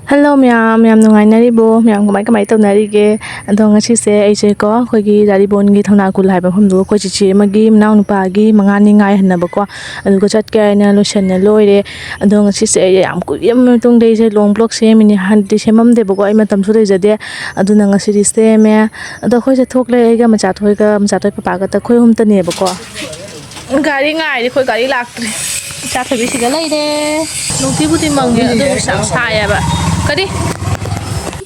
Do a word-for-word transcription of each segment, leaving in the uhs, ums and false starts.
Hello ꯃꯌꯥꯝ, ꯌꯥꯝ ꯅꯨꯡꯉꯥꯏꯅꯔꯤꯕꯣ? ꯃꯌꯥꯝ ꯀꯃꯥꯏ ꯀꯃꯥꯏ ꯇꯧꯅꯔꯤꯒꯦ? ꯑꯗꯣ ꯉꯁꯤꯁꯦ ꯑꯩꯁꯦꯀꯣ, ꯑꯩꯈꯣꯏꯒꯤ ꯔꯥꯔꯤꯕꯣꯟꯒꯤ ꯊꯧꯅꯥ ꯈꯨꯜ ꯍꯥꯏꯕ ꯃꯐꯝꯗꯨ, ꯑꯩꯈꯣꯏ ꯆꯤꯆꯦ ꯑꯃꯒꯤ ꯃꯅꯥꯎꯅꯨꯄꯥꯒꯤ ꯃꯉꯥꯅꯤ ꯉꯥꯏꯍꯟꯅꯕꯀꯣ, ꯑꯗꯨꯒ ꯆꯠꯀꯦ ꯍꯥꯏꯅ ꯂꯣꯏꯁꯟꯅ ꯂꯣꯏꯔꯦ꯫ ꯑꯗꯣ ꯉꯁꯤꯁꯦ ꯑꯩ ꯌꯥꯝ ꯀꯨꯏꯔꯕ ꯃꯇꯨꯡꯗ ꯑꯩꯁꯦ ꯂꯣꯡ ꯕ꯭ꯂꯣꯛ ꯁꯦꯝꯃꯤꯅꯤ, ꯍꯥꯟꯅꯗꯤ ꯁꯦꯝꯃꯝꯗꯦꯕꯀꯣ, ꯑꯩ ꯃꯇꯝꯁꯨ ꯂꯩꯖꯗꯦ꯫ ꯑꯗꯨꯅ ꯉꯁꯤꯗꯤ ꯁꯦꯝꯃꯦ꯫ ꯑꯗꯣ ꯑꯩꯈꯣꯏꯁꯦ ꯊꯣꯛꯂꯦ, ꯑꯩꯒ ꯃꯆꯥꯊꯣꯏꯒ, ꯃꯆꯥꯊꯣꯏ ꯄꯄꯥꯒ, ꯑꯩꯈꯣꯏ ꯑꯍꯨꯝꯇꯅꯦꯕꯀꯣ꯫ ꯒꯥꯔꯤ ꯉꯥꯏꯔꯤ, ꯑꯩꯈꯣꯏ ꯒꯥꯔꯤ ꯂꯥꯛꯇ꯭ꯔꯤ꯫ ꯏꯆꯥ ꯊꯣꯏꯕꯤ ꯁꯤꯗ ꯂꯩꯔꯦ꯫ ꯅꯨꯡꯊꯤꯕꯨꯗꯤ ꯃꯪꯉꯦ, ꯑꯗꯨꯕꯨ ꯁꯥ-, ꯁꯥꯏꯌꯦꯕ꯫ ꯀꯔꯤ?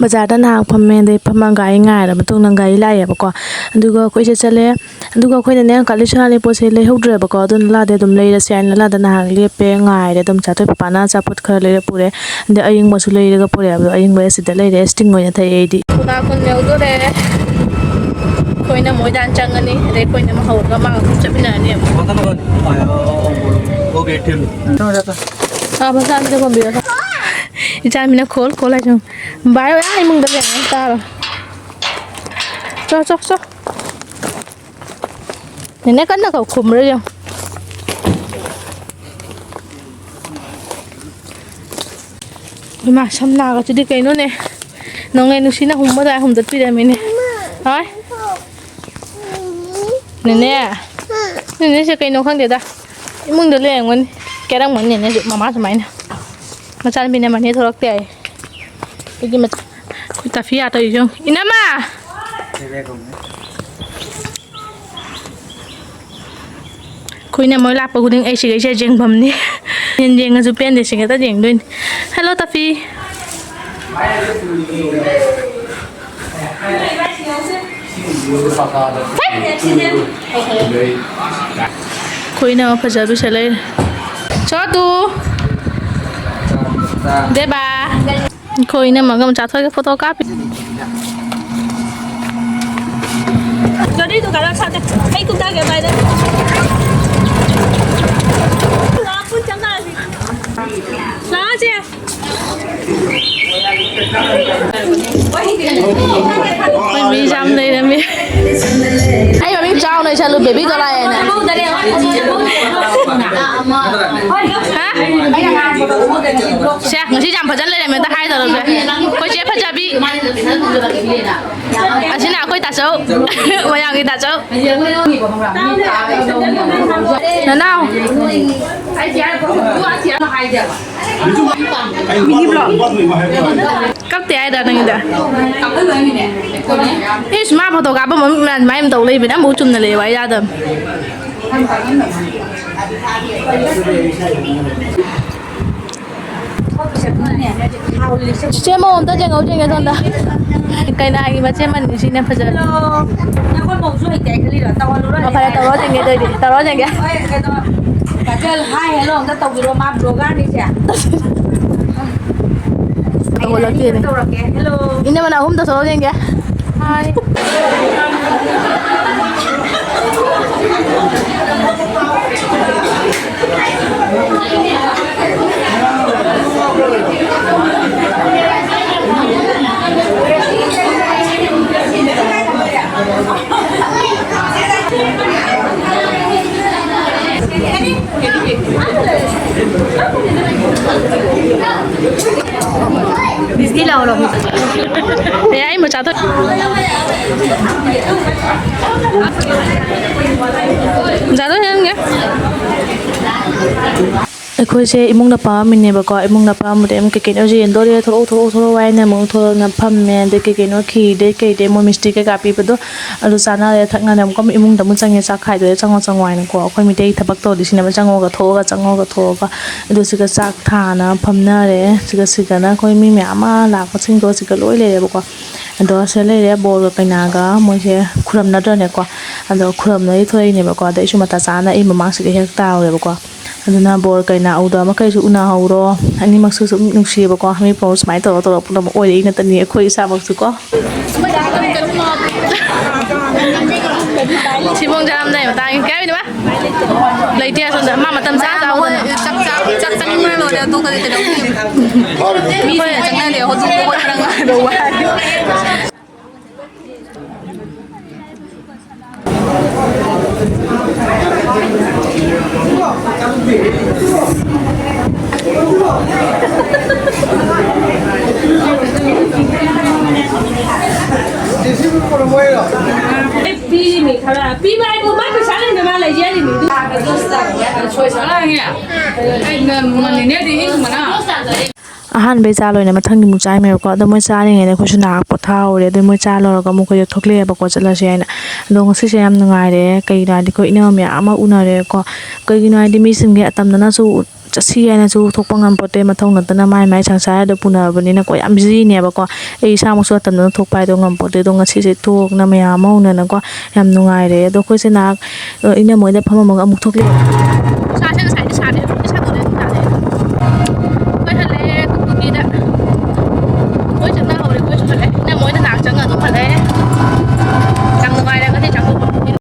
ꯕꯖꯥꯔꯗ ꯅꯍꯥꯛ ꯐꯝꯃꯦ, ꯑꯗꯩ ꯐꯝꯃ ꯒꯥꯔꯤ ꯉꯥꯏꯔ ꯃꯇꯨꯡꯗ ꯒꯥꯔꯤ ꯂꯥꯛꯑꯦꯕꯀꯣ꯫ ꯑꯗꯨꯒ ꯑꯩꯈꯣꯏꯁꯦ ꯆꯠꯂꯦ꯫ ꯑꯗꯨꯒ ꯑꯩꯈꯣꯏꯅꯅꯦ, ꯀꯥꯂꯤ ꯁꯅꯥ ꯂꯩꯄꯣꯠꯁꯦ ꯂꯩꯍꯧꯗ꯭ꯔꯦꯕꯀꯣ꯫ ꯑꯗꯨꯅ ꯂꯥꯗꯦ ꯑꯗꯨꯝ ꯂꯩꯔꯁꯦ ꯍꯥꯏꯅ ꯂꯥꯗ ꯅꯍꯥꯛ ꯂꯦꯞꯄꯦ, ꯉꯥꯏꯔꯦ꯫ ꯑꯗꯨꯝ ꯆꯥꯊꯣꯏ ꯄꯄꯥꯅ ꯑꯆꯥꯄꯣꯠ ꯈꯔ ꯂꯩꯔ ꯄꯨꯔꯦ꯫ ꯑꯗꯩ ꯑꯌꯤꯡꯕꯁꯨ ꯂꯩꯔꯒ ꯄꯨꯔꯛꯑꯦ꯫ ꯑꯗꯣ ꯑꯌꯤꯡꯕ ꯑꯁꯤꯗ ꯂꯩꯔꯦ, ꯁ꯭ꯇꯤꯡ ꯑꯣꯏꯅ ꯊꯛꯑꯦ ꯑꯩꯗꯤ꯫ ꯈꯨꯒꯥ ꯈꯨꯟ ꯌꯧꯗꯣꯔꯦ꯫ ꯑꯩꯈꯣꯏꯅ ꯃꯣꯏꯗꯥꯟ ꯆꯪꯉꯅꯤ, ꯑꯗꯩ ꯑꯩꯈꯣꯏꯅ ꯑꯃ ꯍꯧꯔꯒ ꯃꯥ ꯑꯗꯨꯝ ꯆꯠꯃꯤꯟꯅꯔꯅꯤ ꯑꯃꯨꯛ꯫ ꯑꯥ, ꯃꯆꯥꯅꯨꯄꯤꯗ ꯄꯥꯝꯕꯤꯔꯣ꯫ ꯏꯆꯥꯅꯨꯄꯤꯅ ꯈꯣꯜ ꯈꯣꯜ ꯍꯥꯏꯁꯦ ꯌꯦꯡꯉꯨ꯫ ꯚꯥꯏ ꯍꯣꯏ ꯑꯥ ꯏꯃꯨꯡꯗ ꯂꯩꯔꯝꯒꯅꯤ, ꯇꯥꯔꯣ꯫ ꯆꯣ, ꯆꯣ, ꯆꯣ꯫ ꯅꯦꯅꯦ ꯀꯟꯅ ꯀꯧ, ꯈꯨꯝꯕ꯭ꯔꯥ ꯌꯦꯡꯉꯨ꯫ ꯏꯃꯥ, ꯁꯝꯅꯥꯒꯁꯤꯗꯤ ꯀꯩꯅꯣꯅꯦ? ꯅꯣꯡꯂꯩ ꯅꯨꯡꯁꯤꯠꯅ ꯍꯨꯝꯕ ꯑꯗꯨꯃꯥꯏ ꯍꯨꯝꯗꯠꯄꯤꯔꯝꯃꯤꯅꯦ꯫ ꯍꯣꯏ꯫ ꯅꯦꯅꯦ꯫ ꯅꯦꯅꯦꯁꯦ ꯀꯩꯅꯣ ꯈꯪꯗꯦꯗ꯫ ꯏꯃꯨꯡꯗ ꯂꯩꯔꯝꯒꯅꯤ꯫ ꯀꯦꯔꯝꯒꯅꯤ ꯅꯦꯅꯦꯁꯨ ꯃꯃꯥ ꯁꯨꯃꯥꯏꯅ꯫ ꯃꯆꯥꯅꯨꯄꯤꯅ ꯃꯅꯦ ꯊꯣꯛꯂꯛꯇꯦ ꯍꯥꯏ꯫ ꯑꯩꯈꯣꯏꯒꯤ ꯃꯆꯥ-, ꯑꯩꯈꯣꯏ ꯇꯥꯐꯤꯌꯥ ꯇꯧꯔꯤꯁꯦ ꯌꯦꯡꯉꯨ꯫ ꯏꯅꯝꯃ! ꯑꯩꯈꯣꯏꯅ ꯃꯣꯏ ꯂꯥꯛꯄ ꯈꯨꯗꯤꯡ ꯑꯩ ꯁꯤꯒꯩꯁꯦ ꯌꯦꯡꯐꯝꯅꯤ꯫ ꯌꯦꯟ ꯌꯦꯡꯉꯁꯨ ꯄꯦꯟꯗꯦ, ꯁꯤꯒꯇ ꯌꯦꯡꯗꯣꯏꯅꯤ꯫ Hello, ꯇꯥꯐꯤ꯫ ꯑꯩꯈꯣꯏꯅ ꯐꯖꯕꯤꯁꯦ ꯂꯩꯔꯦ꯫ ꯆꯣꯇꯨ! ꯗꯦꯕꯥ! ꯑꯩꯈꯣꯏ ꯏꯅꯝꯃꯒ ꯃꯆꯥꯊꯣꯏꯒ ꯐꯣꯇꯣ ꯀꯥꯞꯄꯤ꯫ ꯒꯥꯔꯤꯗꯨ ꯀꯩꯅꯣ ꯁꯥꯗꯦ꯫ ꯑꯩ ꯀꯨꯝꯊꯒꯦ ꯚꯥꯏꯗ꯫ ꯂꯥꯛꯑꯣ, ꯄꯨꯟ ꯆꯪꯉꯛꯑꯁꯤ꯫ ꯂꯥꯛꯑꯣꯁꯦ꯫ ꯑꯩꯈꯣꯏ ꯃꯤ ꯌꯥꯝ ꯂꯩꯔꯝꯃꯤ꯫ ꯑꯩ ꯃꯃꯤꯡ ꯆꯥꯎꯅ ꯏꯁꯜꯂꯨ, ꯕꯦꯕꯤ ꯗꯣꯂꯥꯏ ꯍꯥꯏꯅ꯫ ꯍꯥ? ꯁꯦ, ꯉꯁꯤ ꯌꯥꯝ ꯐꯖꯅ ꯂꯩꯔꯝꯃꯦ, ꯑꯝꯇ ꯍꯥꯏꯗꯧꯔꯁꯦ꯫ ꯑꯩꯈꯣꯏ ꯆꯦ ꯐꯖꯕꯤ꯫ ꯑꯁꯤꯅ ꯑꯩꯈꯣꯏ ꯇꯥꯆꯧ꯫ ꯃꯌꯥꯝꯒꯤ ꯇꯥꯆꯧ꯫ ꯅꯅꯥꯎ꯫ ꯀꯞꯇꯦ ꯍꯥꯏꯗ ꯅꯪꯒꯤꯗ꯫ ꯏꯁ, ꯃꯥ ꯐꯣꯇꯣ ꯀꯥꯞꯄ ꯃꯃꯤꯠ ꯃꯌꯥꯝ ꯑꯗꯨꯃꯥꯏꯅ ꯇꯧ ꯂꯩꯕꯅꯦ, ꯑꯃꯐꯥꯎ ꯆꯨꯝꯅ ꯂꯩꯌꯨ ꯍꯥꯏ ꯌꯥꯗꯕꯅꯦ꯫ ꯆꯦ ꯃꯧ ꯑꯝꯇ ꯌꯦꯡꯍꯧ ꯌꯦꯡꯒꯦ ꯁꯣꯝꯗ꯫ ꯀꯩꯅꯥꯒꯤ ꯃꯆꯦ ꯃꯟꯕꯤꯁꯤꯅ ꯐꯖꯔꯦ꯫ ꯅꯈꯣꯏ ꯃꯧꯁꯨ ꯍꯩꯇꯦ ꯍꯥꯏ ꯈꯜꯂꯤꯔꯣ? ꯇꯧꯍꯜꯂꯨꯔꯣ꯫ ꯑꯣ, ꯐꯔꯦ, ꯇꯧꯔꯣ ꯌꯦꯡꯒꯦ ꯑꯗꯨꯑꯣꯏꯗꯤ꯫ ꯇꯧꯔꯣ ꯌꯦꯡꯒꯦ꯫ ꯍꯣꯏ, ꯀꯩꯅꯣ, ꯀꯥꯖꯜ, hi, hello ꯑꯝꯇ ꯇꯧꯕꯤꯔꯣ, ꯃꯥ bloggerꯅꯤ ꯁꯦ꯫ ꯇꯧꯍꯜꯂꯛꯇꯦꯅꯦ꯫ ꯇꯧꯔꯛꯀꯦ꯫ Hello꯫ ꯏꯅꯝꯃꯅ ꯑꯍꯨꯝꯗ ꯁꯣꯛꯑ ꯌꯦꯡꯒꯦ꯫ Hi꯫ ꯕꯤꯁꯀꯤ ꯂꯥꯎꯔꯣ꯫ ꯑꯦ, ꯑꯩ ꯃꯆꯥꯗꯣ꯫ ꯃꯆꯥꯗꯣ ꯌꯦꯡꯒꯦ꯫ ꯑꯩꯈꯣꯏꯁꯦ ꯏꯃꯨꯡꯗ ꯐꯝꯃꯝꯃꯤꯅꯦꯕꯀꯣ꯫ ꯏꯃꯨꯡꯗ ꯐꯝꯕꯗꯩ ꯑꯃꯨꯛ ꯀꯩ ꯀꯩꯅꯣꯁꯨ ꯌꯦꯟꯗꯣꯔꯦ, "ꯊꯣꯛꯂꯛꯑꯣ, ꯊꯣꯛꯂꯛꯑꯣ, ꯊꯣꯛꯂꯛꯑꯣ" ꯍꯥꯏꯅ ꯑꯃꯨꯛ ꯊꯣꯛꯂꯛꯅ ꯐꯝꯃꯦ꯫ ꯑꯗꯩ ꯀꯩ ꯀꯩꯅꯣ ꯈꯤꯔꯗꯩ ꯀꯩꯗꯩ ꯃꯣꯏ ꯃꯤꯁꯇꯤ ꯀꯩꯀꯥ ꯄꯤꯕꯗꯣ ꯑꯗꯨ ꯆꯥꯅꯔꯦ, ꯊꯛꯅꯔꯦ꯫ ꯑꯃꯨꯛꯀ ꯏꯃꯨꯡꯗ ꯑꯃꯨꯛ ꯆꯪꯉꯦ, ꯆꯥꯛ ꯈꯥꯏꯗꯣꯛꯑꯦ, "ꯆꯪꯉꯣ, ꯆꯪꯉꯣ" ꯍꯥꯏꯅꯀꯣ꯫ ꯑꯩꯈꯣꯏ ꯃꯤꯇꯩ ꯊꯕꯛ ꯇꯧꯔꯗꯤ ꯁꯤꯅꯦꯕ, ꯆꯪꯉꯣꯒ ꯊꯣꯛꯑꯒ, ꯆꯪꯉꯣꯒ ꯊꯣꯛꯑꯒ꯫ ꯑꯗꯨ ꯁꯤꯒ ꯆꯥꯛ ꯊꯥꯅ ꯐꯝꯅꯔꯦ꯫ ꯁꯤꯒ, ꯁꯤꯒꯅ ꯑꯩꯈꯣꯏ ꯃꯤ ꯃꯌꯥꯝ ꯑꯃ ꯂꯥꯛꯄꯁꯤꯡꯗꯣ ꯁꯤꯒ ꯂꯣꯏ ꯂꯩꯔꯦꯕꯀꯣ꯫ ꯑꯗꯣ ꯁꯤꯗ ꯂꯩꯔꯦ ꯕꯣꯔꯒ ꯀꯩꯅꯥꯒ ꯃꯣꯏꯁꯦ ꯈꯨꯔꯝꯅꯗ꯭ꯔꯅꯦꯀꯣ꯫ ꯑꯗꯣ ꯈꯨꯔꯝꯅꯗꯤ ꯊꯣꯛꯏꯅꯦꯕꯀꯣ꯫ ꯑꯗꯣ ꯑꯩꯁꯨ ꯃꯇꯥ ꯆꯥꯅ ꯑꯩ ꯃꯃꯥꯡꯁꯤꯗ ꯍꯦꯛ ꯇꯥꯍꯧꯔꯦꯕꯀꯣ꯫ ꯑꯗꯨꯅ ꯕꯣꯔ ꯀꯩꯅꯥ ꯎꯗꯕ ꯃꯈꯩꯁꯨ ꯎꯅꯍꯧꯔꯣ꯫ ꯑꯅꯤꯃꯛꯁꯨ ꯁꯨꯝ ꯅꯨꯡꯁꯤꯌꯦꯕꯀꯣ꯫ ꯃꯤ ꯄꯥꯎ ꯁꯨꯃꯥꯏꯅ ꯇꯧꯔ ꯇꯧꯔꯛꯄ ꯑꯃ ꯑꯣꯏꯔꯛꯏ ꯅꯠꯇꯅꯤ ꯑꯩꯈꯣꯏ ꯏꯁꯥꯃꯛꯁꯨ ꯀꯣ꯫ ꯊꯤꯕꯣꯡ ꯆꯥꯔꯝꯗꯥꯏ ꯃꯇꯥꯡꯒꯤ ꯀꯩ ꯍꯥꯏꯅꯣ? ꯂꯩꯇꯦ ꯑꯁꯣꯝꯗ꯫ ꯃꯥ ꯃꯇꯝ ꯆꯥ ꯆꯥꯍꯧꯗꯅ꯫ ꯆꯥꯛ ꯆꯥ-, ꯆꯥꯛ ꯆꯥꯅꯤꯡꯕꯅ ꯂꯣꯏꯔꯦ꯫ ꯑꯇꯣꯞꯄꯗꯤ ꯀꯩꯗꯧꯅꯤ? ꯃꯤ ꯍꯦꯟꯅ ꯆꯪꯅꯗꯦ꯫ ꯍꯧꯖꯤꯛ ꯍꯧꯒꯠꯄꯗ ꯉꯥꯏꯔꯤ꯫ ꯄꯤꯔꯤꯃꯤ ꯈꯔ꯫ ꯄꯤꯕ ꯍꯥꯏꯕꯨ ꯃꯥ ꯄꯩꯁꯥ ꯂꯩꯅ ꯃꯥ ꯂꯩꯖꯔꯤꯃꯤ꯫ ꯑꯗꯨ ꯁꯣꯏ ꯁꯥꯔꯛꯑꯒꯦ꯫ ꯑꯩ ꯉꯝ-, ꯉꯝꯃꯤꯅꯦ ꯑꯗꯨ ꯏꯅꯤꯡꯕꯅ꯫ ꯑꯍꯥꯟꯕꯩ ꯆꯥ ꯂꯣꯏꯅ ꯃꯊꯪꯒꯤ ꯑꯃꯨꯛ ꯆꯥꯏꯃꯦꯕꯀꯣ꯫ ꯑꯗꯣ ꯃꯣꯏ ꯆꯥꯔꯤꯉꯩꯗ ꯑꯩꯈꯣꯏꯁꯨ ꯅꯥꯔꯛ ꯄꯣꯊꯥꯍꯧꯔꯦ꯫ ꯑꯗꯣ ꯃꯣꯏ ꯆꯥ ꯂꯣꯏꯔꯒ ꯑꯃꯨꯛ ꯑꯩꯈꯣꯏꯁꯨ ꯊꯣꯛꯂꯛꯑꯦꯕꯀꯣ, ꯆꯠꯂꯁꯦ ꯍꯥꯏꯅ꯫ ꯑꯗꯣ ꯉꯁꯤꯁꯦ ꯌꯥꯝ ꯅꯨꯡꯉꯥꯏꯔꯦ꯫ ꯀꯩꯒꯤꯅꯣ ꯍꯥꯏꯗꯤ ꯑꯩꯈꯣꯏ ꯏꯅꯝꯃ ꯃꯌꯥꯝ ꯑꯃ ꯎꯅꯔꯦꯀꯣ꯫ ꯀꯩꯒꯤꯅꯣ ꯍꯥꯏꯗꯤ ꯃꯤꯁꯤꯡꯒꯤ ꯑꯇꯝꯅꯅꯁꯨ ꯆꯠꯁꯤ ꯍꯥꯏꯅꯁꯨ ꯊꯣꯛꯄ ꯉꯝꯄꯣꯠꯇꯦ, ꯃꯊꯧ ꯅꯠꯇꯅ ꯃꯥꯏ ꯃꯥꯏ ꯁꯪꯁꯥꯔꯗ ꯄꯨꯅꯕꯅꯤꯅꯀꯣ, ꯌꯥꯝ ꯕꯤꯖꯤꯅꯦꯕꯀꯣ꯫ ꯑꯩ ꯏꯁꯥꯃꯛꯁꯨ ꯑꯇꯝꯅꯅ ꯊꯣꯛꯄ ꯍꯥꯏꯗꯣ ꯉꯝꯄꯣꯠꯇꯦ꯫ ꯑꯗꯣ ꯉꯁꯤꯁꯦ ꯊꯣꯛꯅ ꯃꯌꯥꯝ ꯑꯃ ꯎꯅꯅꯀꯣ, ꯌꯥꯝ ꯅꯨꯡꯉꯥꯏꯔꯦ꯫ ꯑꯗꯣ ꯑꯩꯈꯣꯏꯁꯦ ꯅꯍꯥꯛ, ꯑ, ꯏꯅꯝꯃ ꯍꯣꯏꯗ ꯐꯝꯃꯝꯃꯒ ꯑꯃꯨꯛ ꯊꯣꯛꯂꯛꯑꯦ꯫ ꯅꯨꯡꯁꯥꯁꯦ ꯉꯁꯥꯏꯗꯤ ꯁꯥꯗꯦ, ꯍꯧꯖꯤꯛꯇꯤ ꯁꯥꯗꯣꯔꯛꯑꯦ ꯅꯨꯡꯁꯥꯁꯦ꯫